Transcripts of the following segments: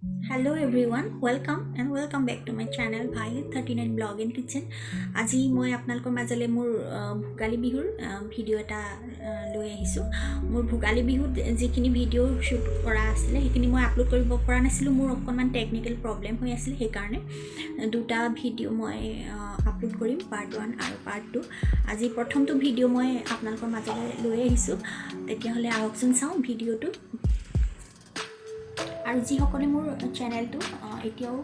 Hello everyone, welcome and welcome back to my channel Violet 39 Blog and Kitchen. আজি মই আপোনালোকৰ মাজলৈ মোৰ ভোগালী বিহুৰ ভিডিঅ' এটা লৈ আহিছোঁ। মোৰ ভোগালী বিহুত যিখিনি ভিডিঅ' শ্বুট কৰা আছিলে সেইখিনি মই আপলোড কৰিব পৰা নাছিলোঁ, মোৰ অকণমান টেকনিকেল প্ৰব্লেম হৈ আছিল, সেইকাৰণে দুটা ভিডিঅ' মই আপলোড কৰিম, পাৰ্ট 1 আৰু পাৰ্ট 2। আজি প্ৰথমটো ভিডিঅ' মই আপোনালোকৰ মাজলৈ লৈ আহিছোঁ, তেতিয়াহ'লে আহকচোন চাওঁ ভিডিঅ'টো। আৰু যিসকলে মোৰ চেনেলটো এতিয়াও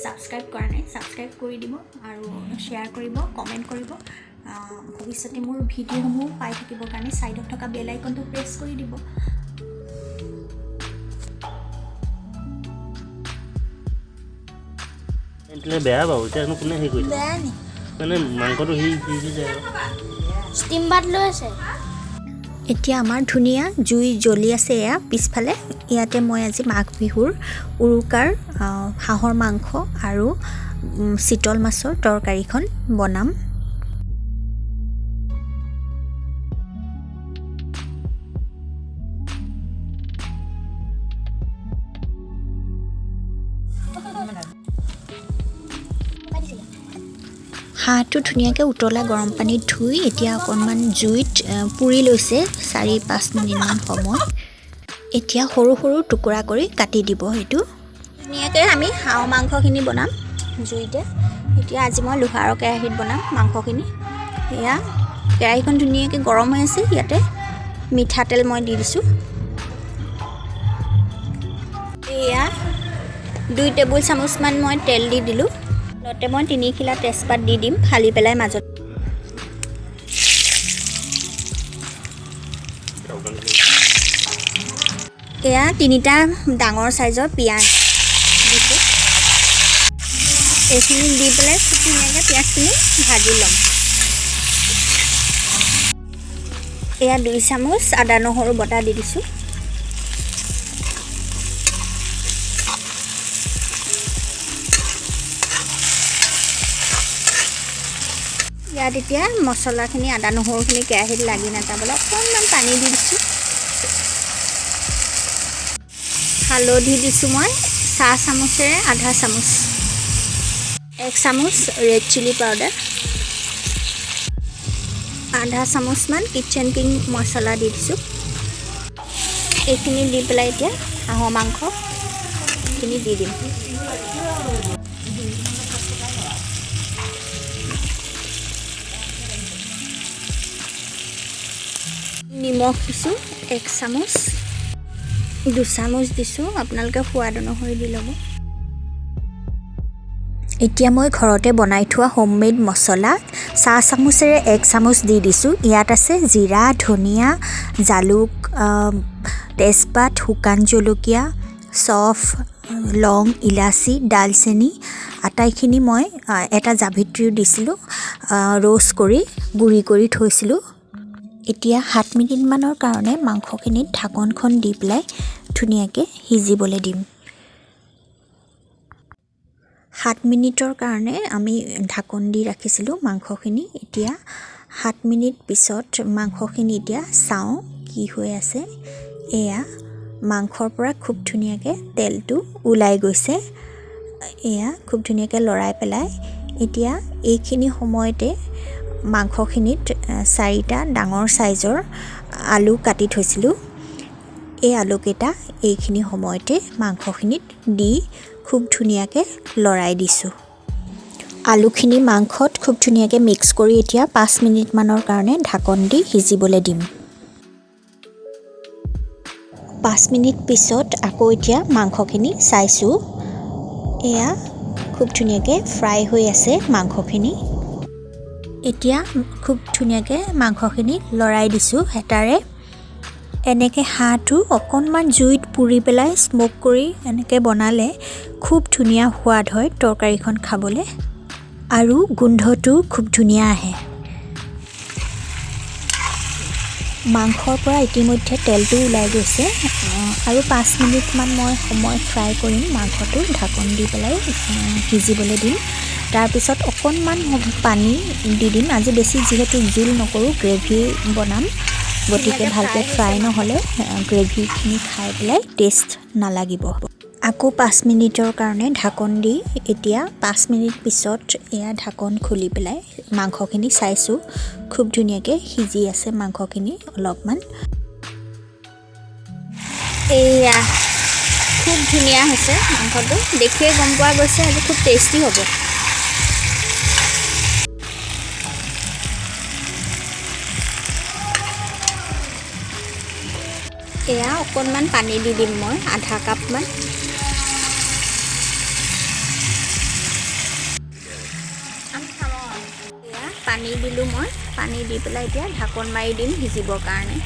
ছাবস্ক্ৰাইব কৰা নাই, ছাবস্ক্ৰাইব কৰি দিব আৰু শ্বেয়াৰ কৰিব, কমেণ্ট কৰিব। ভৱিষ্যতে মোৰ ভিডিঅ'সমূহ পাই থাকিবৰ কাৰণে ছাইডত থকা বেল আইকনটো প্ৰেছ কৰি দিব। বেয়া বাৰু, এতিয়া কোনে হেৰি কৰিছে মানে মাংসটো সিজি যায়। ষ্টিম বাট লৈ আছে। এতিয়া আমাৰ ধুনীয়া জুই জ্বলি আছে এয়া পিছফালে। ইয়াতে মই আজি মাঘ বিহুৰ উৰুকাৰ হাঁহৰ মাংস আৰু চিতল মাছৰ তৰকাৰীখন বনাম। হাঁহটো ধুনীয়াকৈ উতলা গৰম পানীত ধুই এতিয়া অকণমান জুইত পুৰি লৈছে 4-5 মিনিটমান সময়। এতিয়া সৰু সৰু টুকুৰা কৰি কাটি দিব। সেইটো ধুনীয়াকৈ আমি হাঁহ মাংসখিনি বনাম জুইতে। এতিয়া আজি মই লোহাৰৰ কেৰাহীত বনাম মাংসখিনি। এয়া কেৰাহীখন ধুনীয়াকৈ গৰম হৈ আছে, ইয়াতে মিঠাতেল মই দি দিছোঁ। এয়া 2 টেবুল চামুচমান মই তেল দি দিলোঁ। লগতে মই 3 খিলা তেজপাত দি দিম ফালি পেলাই মাজত। এয়া 3টা ডাঙৰ চাইজৰ পিঁয়াজ দিছোঁ। এইখিনি দি পেলাই খুব ধুনীয়াকৈ পিঁয়াজখিনি ভাজি ল'ম। এয়া 2 চামুচ আদা নহৰু বটা দি দিছোঁ। ইয়াত এতিয়া মছলাখিনি আদা নহৰুখিনি কেৰাহীত লাগি নাযাবলৈ অকণমান পানী দি দিছোঁ। হালধি দিছোঁ মই চাহ চামুচেৰে আধা চামুচ, 1 চামুচ ৰেড চিলি পাউডাৰ, আধা চামুচমান কিটচেন কিং মছলা দি দিছোঁ। এইখিনি দি পেলাই এতিয়া হাঁহৰ মাংসখিনি দি দিম। নিমখ দিছোঁ 1 চামুচ, 2 চামুচ দিছোঁ, আপোনালোকে সোৱাদ অনুসৰি দি ল'ব। এতিয়া মই ঘৰতে বনাই থোৱা হোমমেড মছলা চাহ চামুচেৰে 1 চামুচ দি দিছোঁ। ইয়াত আছে জিৰা, ধনিয়া, জালুক, তেজপাত, শুকান জলকীয়া, চফ, লং, ইলাচি, ডালচেনি আটাইখিনি মই এটা জাভিত্ৰীও দিছিলোঁ, ৰ'ষ্ট কৰি গুড়ি কৰি থৈছিলোঁ। এতিয়া 7 মিনিটমানৰ কাৰণে মাংসখিনিত ঢাকনখন দি পেলাই ধুনীয়াকৈ সিজিবলৈ দিম। 7 মিনিটৰ কাৰণে আমি ঢাকন দি ৰাখিছিলোঁ মাংসখিনি। এতিয়া 7 মিনিট পিছত মাংসখিনি এতিয়া চাওঁ কি হৈ আছে। এয়া মাংসৰ পৰা খুব ধুনীয়াকৈ তেলটো ওলাই গৈছে। এয়া খুব ধুনীয়াকৈ লৰাই পেলাই এতিয়া এইখিনি সময়তে মাংসখিনিত 4টা ডাঙৰ চাইজৰ আলু কাটি থৈছিলোঁ। এই আলুকেইটা এইখিনি সময়তে মাংসখিনিত দি খুব ধুনীয়াকৈ লৰাই দিছোঁ। আলুখিনি মাংসত খুব ধুনীয়াকৈ মিক্স কৰি এতিয়া 5 মিনিটমানৰ কাৰণে ঢাকন দি সিজিবলৈ দিম। 5 মিনিট পিছত আকৌ এতিয়া মাংসখিনি চাইছোঁ। এয়া খুব ধুনীয়াকৈ ফ্ৰাই হৈ আছে মাংসখিনি। এতিয়া খুব ধুনীয়াকৈ মাংসখিনি লৰাই দিছোঁ হেতাৰে। এনেকৈ হাঁহটো অকণমান জুইত পুৰি পেলাই স্ম'ক কৰি এনেকৈ বনালে খুব ধুনীয়া সোৱাদ হয় তৰকাৰীখন খাবলৈ, আৰু গোন্ধটো খুব ধুনীয়া আহে। মাংসৰ পৰা ইতিমধ্যে তেলটো ওলাই গৈছে। আৰু 5 মিনিটমান মই সময় ফ্ৰাই কৰিম মাংসটো, ঢাকন দি পেলাই সিজিবলৈ দিম। তাৰপিছত অকণমান পানী দি দিম। আজি বেছি যিহেতু জোল নকৰোঁ, গ্ৰেভি বনাম, গতিকে ভালকৈ ফ্ৰাই নহ'লে গ্ৰেভিখিনি খাই পেলাই টেষ্ট নালাগিব। আকৌ 5 মিনিটৰ কাৰণে ঢাকন দি এতিয়া 5 মিনিট পিছত এয়া ঢাকন খুলি পেলাই মাংসখিনি চাইছোঁ। খুব ধুনীয়াকৈ সিজি আছে মাংসখিনি অলপমান। এয়া খুব ধুনীয়া হৈছে মাংসটো। দেখিয়ে গম পোৱা গৈছে, আজি খুব টেষ্টি হ'ব। এয়া অকণমান পানী দি দিম মই, আধা কাপমান। এয়া পানী দিলোঁ মই। পানী দি পেলাই এতিয়া ঢাকন মাৰি দিম সিজিবৰ কাৰণে।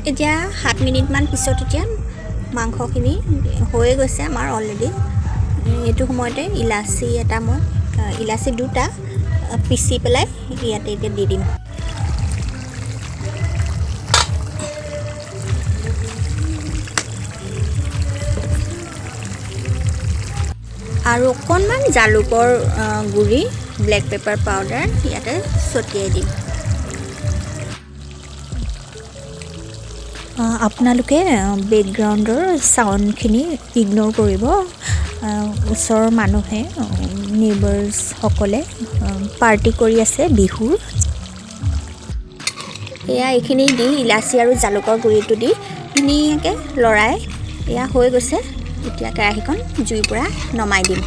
এতিয়া 7 মিনিটমান পিছত এতিয়া মাংসখিনি হৈয়ে গৈছে আমাৰ অলৰেডি। এইটো সময়তে ইলাচি এটা মই, ইলাচি দুটা পিচি পেলাই ইয়াতে এতিয়া দি দিম। আৰু অকণমান জালুকৰ গুড়ি, ব্লেক পেপাৰ পাউডাৰ ইয়াতে ছটিয়াই দিম। আপোনালোকে বেকগ্ৰাউণ্ডৰ চাউণ্ডখিনি ইগন'ৰ কৰিব। ওচৰৰ মানুহে, নেইবাৰ্ছসকলে পাৰ্টি কৰি আছে বিহুৰ। এয়া এইখিনি দি, ইলাচি আৰু জালুকৰ গুড়িটো দি ধুনীয়াকৈ লৰাই এয়া হৈ গৈছে। এতিয়া কেৰাহীখন জুইৰ পৰা নমাই দিম।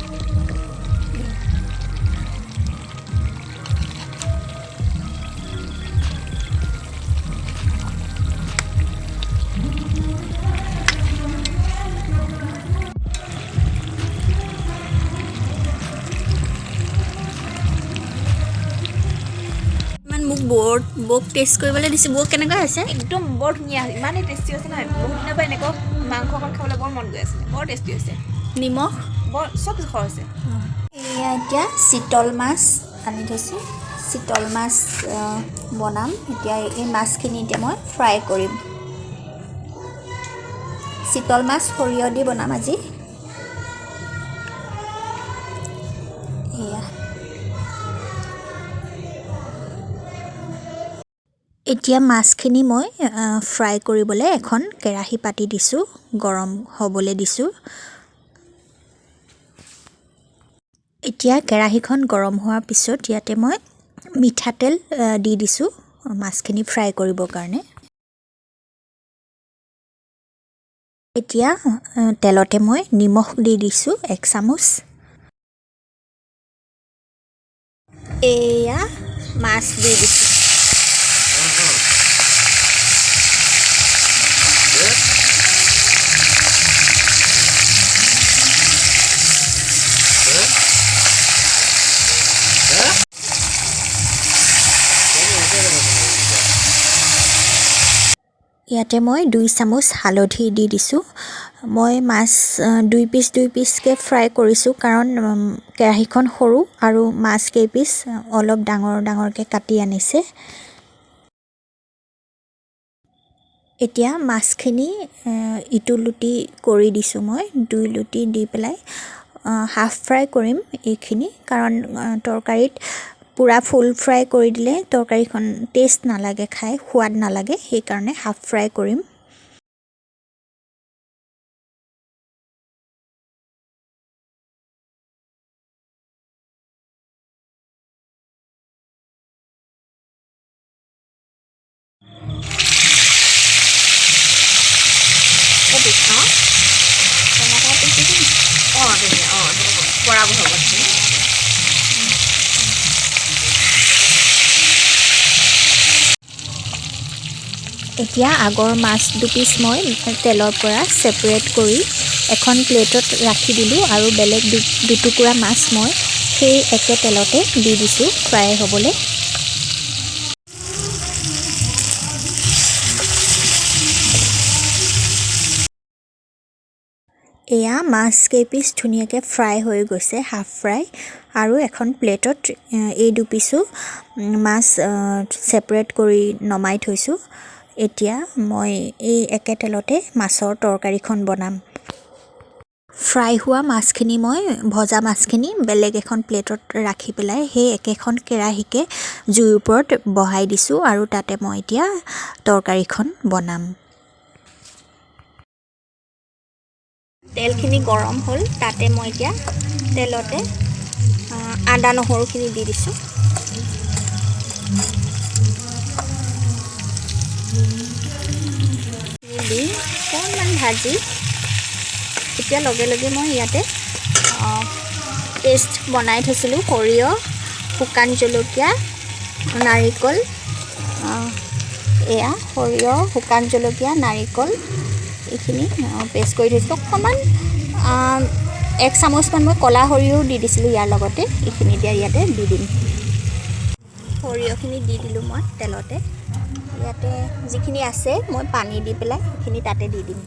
ইমান মোক বৌক টেষ্ট কৰিবলৈ দিছোঁ। বৌক, কেনেকুৱা হৈছে? একদম বৰ ধুনীয়া, ইমানেই টেষ্টি হৈছে নহয়। বহুত দিনৰ পৰা এনেকুৱা মাংস অকণ খাবলৈ বৰ মন গৈ আছিলে। বৰ টেষ্টি হৈছে। নিমখ? বৰ চব জোখৰ হৈছে। এয়া এতিয়া চিতল মাছ আনি থৈছোঁ। চিতল মাছ বনাম এতিয়া। এই মাছখিনি এতিয়া মই ফ্ৰাই কৰিম। চিতল মাছ সৰিয়হ দি বনাম আজি। এয়া এতিয়া মাছখিনি মই ফ্ৰাই কৰিবলৈ এখন কেৰাহী পাতি দিছোঁ, গৰম হ'বলৈ দিছোঁ। এতিয়া কেৰাহীখন গৰম হোৱাৰ পিছত ইয়াতে মই মিঠাতেল দি দিছোঁ মাছখিনি ফ্ৰাই কৰিবৰ কাৰণে। এতিয়া তেলতে মই নিমখ দি দিছোঁ এক চামুচ। এয়া মাছ দি দিছোঁ। ইয়াতে মই 2 চামুচ হালধি দি দিছোঁ। মই মাছ দুই পিচ দুই পিচকৈ ফ্ৰাই কৰিছোঁ, কাৰণ কেৰাহীখন সৰু আৰু মাছ কেইপিচ অলপ ডাঙৰ ডাঙৰকৈ কাটি আনিছে। এতিয়া মাছখিনি ইটো লুটি কৰি দিছোঁ মই। দুই লুটি দি পেলাই হাফ ফ্ৰাই কৰিম এইখিনি, কাৰণ তৰকাৰীত পূৰা ফুল ফ্ৰাই কৰি দিলে তৰকাৰীখন টেষ্ট নালাগে, খাই সোৱাদ নালাগে। সেইকাৰণে হাফ ফ্ৰাই কৰিম। অঁ, ধুনীয়া। অঁ, কৰাব হ'ব। এতিয়া আগৰ মাছ দুপিচ মই তেলৰ পৰা ছেপাৰেট কৰি এখন প্লেটত ৰাখি দিলোঁ আৰু বেলেগ দুটুকুৰা মাছ মই সেই একে তেলতে দি দিছোঁ ফ্ৰাই হ'বলৈ। এয়া মাছ কেইপিচ ধুনীয়াকৈ ফ্ৰাই হৈ গৈছে, হাফ ফ্ৰাই, আৰু এখন প্লেটত এই দুপিচো মাছ ছেপাৰেট কৰি নমাই থৈছোঁ। এতিয়া মই এই একে তেলতে মাছৰ তৰকাৰীখন বনাম। ফ্ৰাই হোৱা মাছখিনি, মই ভজা মাছখিনি বেলেগ এখন প্লেটত ৰাখি পেলাই সেই একেখন কেৰাহীকে জুইৰ ওপৰত বহাই দিছোঁ আৰু তাতে মই এতিয়া তৰকাৰীখন বনাম। তেলখিনি গৰম হ'ল, তাতে মই এতিয়া তেলতে আদা নহৰুখিনি দি দিছোঁ। দি অকণমান ভাজি এতিয়া লগে লগে মই ইয়াতে পেষ্ট বনাই থৈছিলোঁ, সৰিয়হ, শুকান জলকীয়া, নাৰিকল। এয়া সৰিয়হ, শুকান জলকীয়া, নাৰিকল এইখিনি পেষ্ট কৰি থৈছিলোঁ। অকণমান 1 চামুচমান মই ক'লা সৰিয়হও দি দিছিলোঁ ইয়াৰ লগতে। এইখিনি এতিয়া ইয়াতে দি দিম। সৰিয়হখিনি দি দিলোঁ মই তেলতে। ইয়াতে যিখিনি আছে মই পানী দি পেলাই সেইখিনি তাতে দি দিম।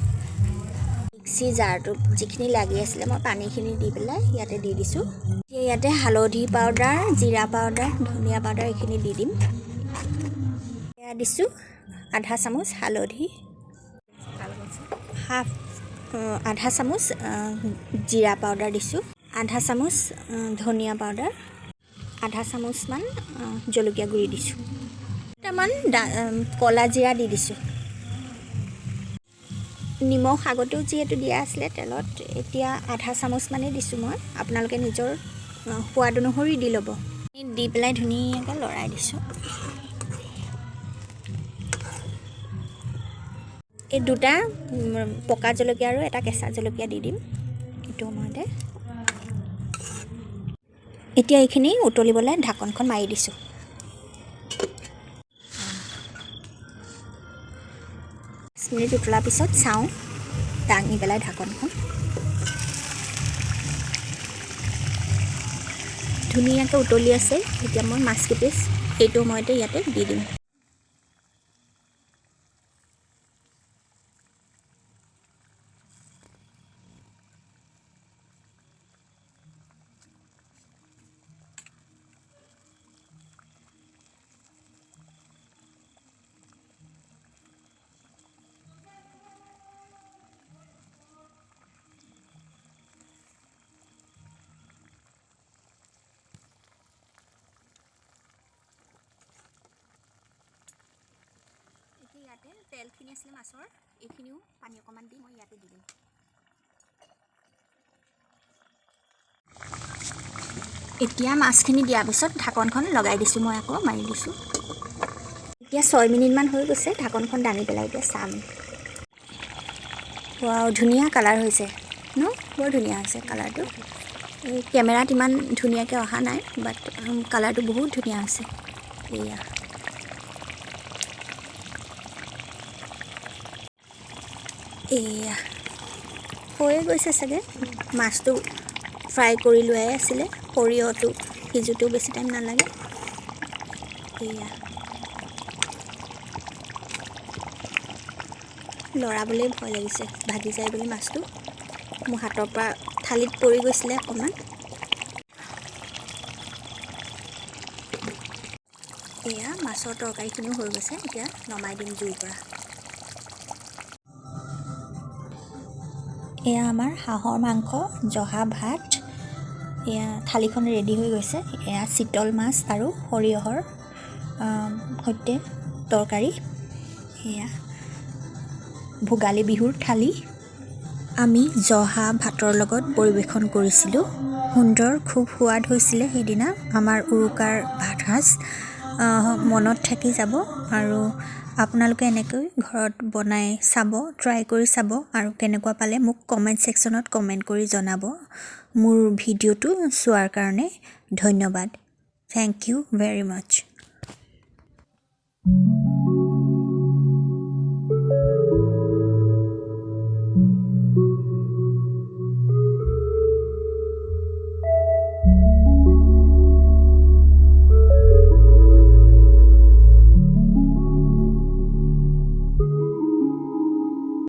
মিক্সি জাৰটোত যিখিনি লাগি আছিলে মই পানীখিনি দি পেলাই ইয়াতে দি দিছোঁ। এতিয়া ইয়াতে হালধি পাউডাৰ, জিৰা পাউডাৰ, ধনিয়া পাউডাৰ এইখিনি দি দিম। এয়া দিছোঁ আধা চামুচ হালধি, আধা চামুচ জিৰা পাউডাৰ দিছোঁ, আধা চামুচ ধনিয়া পাউডাৰ, আধা চামুচমান জলকীয়া গুড়ি দিছোঁ, দুটামান ক'লা জিৰা দি দিছোঁ। নিমখ আগতেও যিহেতু দিয়া আছিলে তেলত, এতিয়া আধা চামুচমানেই দিছোঁ মই। আপোনালোকে নিজৰ সোৱাদ অনুসৰি দি ল'ব। দি পেলাই ধুনীয়াকৈ লৰাই দিছোঁ। এই দুটা পকা জলকীয়া আৰু এটা কেঁচা জলকীয়া দি দিম এইটো সময়তে। এতিয়া এইখিনি উতলিবলৈ ঢাকনখন মাৰি দিছোঁ। 5 মিনিট উতলাৰ পিছত চাওঁ দাঙি পেলাই ঢাকনখন। ধুনীয়াকৈ উতলি আছে। এতিয়া মই মাছ কেইপিচ এইটো সময়তে ইয়াতে দি দিম। ইয়াতে তেলখিনি আছিলে মাছৰ, এইখিনিও পানী অকণমান দি মই ইয়াতে দি দিম। এতিয়া মাছখিনি দিয়াৰ পিছত ঢাকনখন লগাই দিছোঁ, মই আকৌ মাৰি দিছোঁ। এতিয়া 6 মিনিটমান হৈ গৈছে, ঢাকনখন দাঙি পেলাই এতিয়া চাম। ৱাও, ধুনীয়া কালাৰ হৈছে ন, বৰ ধুনীয়া হৈছে কালাৰটো। এই কেমেৰাত ইমান ধুনীয়াকৈ অহা নাই, বাট কালাৰটো বহুত ধুনীয়া হৈছে। এয়া এয়া হৈয়ে গৈছে চাগে। মাছটো ফ্ৰাই কৰি লোৱাই আছিলে, সৰিয়হটো সিজোতেও বেছি টাইম নালাগে। এয়া লৰাবলৈ ভয় লাগিছে, ভাগি যায় বুলি মাছটো। মোৰ হাতৰ পৰা থালিত পৰি গৈছিলে অকণমান। এয়া মাছৰ তৰকাৰীখিনিও হৈ গৈছে, এতিয়া নমাই দিম জুইৰ পৰা। এয়া আমাৰ হাঁহৰ মাংস, জহা ভাত, এয়া থালিখন ৰেডি হৈ গৈছে। এয়া চিতল মাছ আৰু সৰিয়হৰ সৈতে তৰকাৰী। এয়া ভোগালী বিহুৰ থালি। আমি জহা ভাতৰ লগত পৰিৱেশন কৰিছিলোঁ। সুন্দৰ, খুব সোৱাদ হৈছিলে সেইদিনা আমাৰ উৰুকাৰ ভাতসাঁজ। মনত থাকি যাব। আৰু আপোনালোকে এনেকৈ ঘৰত বনাই চাব, ট্ৰাই কৰি চাব আৰু কেনেকুৱা পালে মোক কমেণ্ট ছেকশ্যনত কমেণ্ট কৰি জনাব। মোৰ ভিডিঅ'টো চোৱাৰ কাৰণে ধন্যবাদ। Thank you very much.